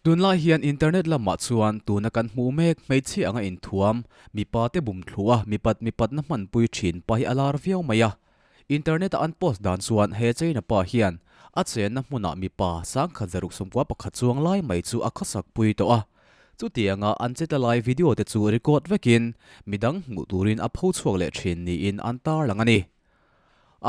Tunlai hian internet lamah chuan tuna kan hmuh mek hmeichhia anga inthuam, mipa te bum thlu a mipat mipatna hmanpui thin pa hi a lar viau mai a. Internet a an post dan chuan he China pa hian a chenna hmunah mipa 1691 chuang lai mai chu a khawsak pui tawh a. Chutianga an che ta lai video te chu record vekin midang hmuh turin a pho chhuak leh thin niin an tarlang a ni.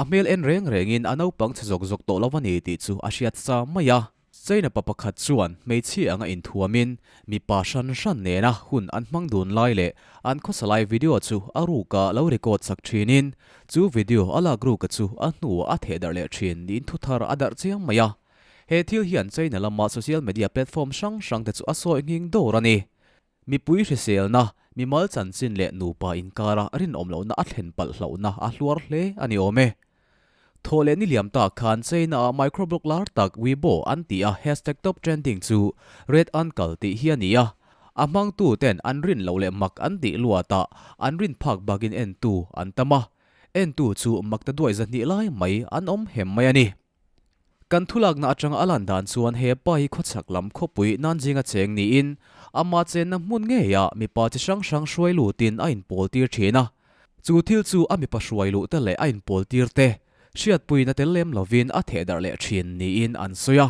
A hmel en reng rengin a naupang chhe zawk zawk tawh lo a ni tih chu a hriat sa mai a. China pa pakhat chuan hmeichhia anga inthuamin mipa hran hran nena hun an hmang dun lai leh an khawsa lai video chu a ruka lo record sak thinin chu video a lak ruka chu a hnuah a theh darh leh thin niin thuthar a darh chiang mai a. He thil hian China lama social media platform hrang hrangte chu a sawi nghing dawr a ni. Mipui hriselna, mimal chanchin leh nupa inkara rinawm lohna a thlen palh hlauhna a hluar hle a ni awm e. Thawh leh ni liam tak khan China-a microblog lar tak Weibo an tih a hashtag top trending chu Red Uncle tih hi a ni a. A hmangtu ten an rin loh leh mak an tih luatah an rin phak bakin entu an tam a. Entu chu mak ta duai 200 lai mai an awm hem mai a ni. Kan thulakna atanga a lan dan chuan he pa hi khawchhak lam khawpui Nanjing a cheng niin ama chenna hmun ngeiah mipa chi hrang hrang hruai lutin a inpawl tir thin a. Chu thil chu a mipa hruai luh te leh a inpawl tir te hriatpuina tel lem lovin a theh darh leh thin niin an sawi a.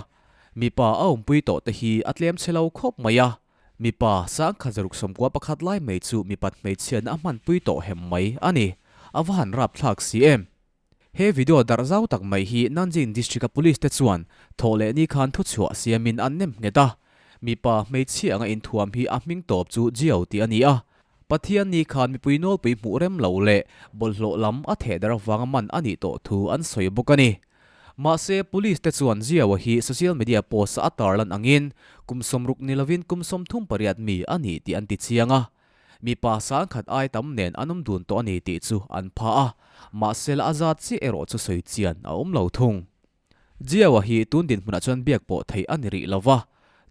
Mipa a awmpui tawh te hi a tlem chhe lo khawp mai a. Mipa 1691 lai mai chu mipat hmeichhiatna a hmanpui tawh hem mai a ni. A va han rapthlak si em! He video darh zau tak mai hi Nanjing District-a Police te chuan thawh leh ni khan thuchhuah siamin an nem nghet a. Mipa hmeichhia anga inthuam hi a hming tawp chu Jiao tih a ni a. Pathian ni khan mipui nawlpui hmuh rem lo leh bawlhhlawh lam a theh darh avanga man a nih tawh thu an sawi bawk a ni. Mahse, Police te chuan Jiao-a hi social media post-a a tarlan angin kum 60 ni lovin kum 38 mi a ni tih an ti chiang a. Mipa 10,000 ai tam nen an awm dun tawh a ni tih chu an pha a, mahse la a zat chiah erawh chu sawi chian a awm lo thung. Jiao-a hi tun dinhmunah chuan biak pawh theih a ni rih lo va,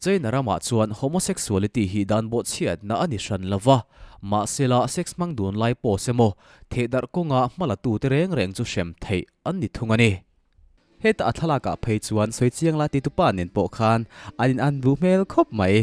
China ramah chuan homosexuality hi dan bawhchhiatna a ni hran lo va, mahse la sex hmang dun lai pawh se maw, thehdarh kawnga hma la tute reng reng chu hrem theih an ni thung a ni. Heta a thlalakah phei chuan sawi chiang la ti tupa nen pawh khan an in an duh hmel khawp mai.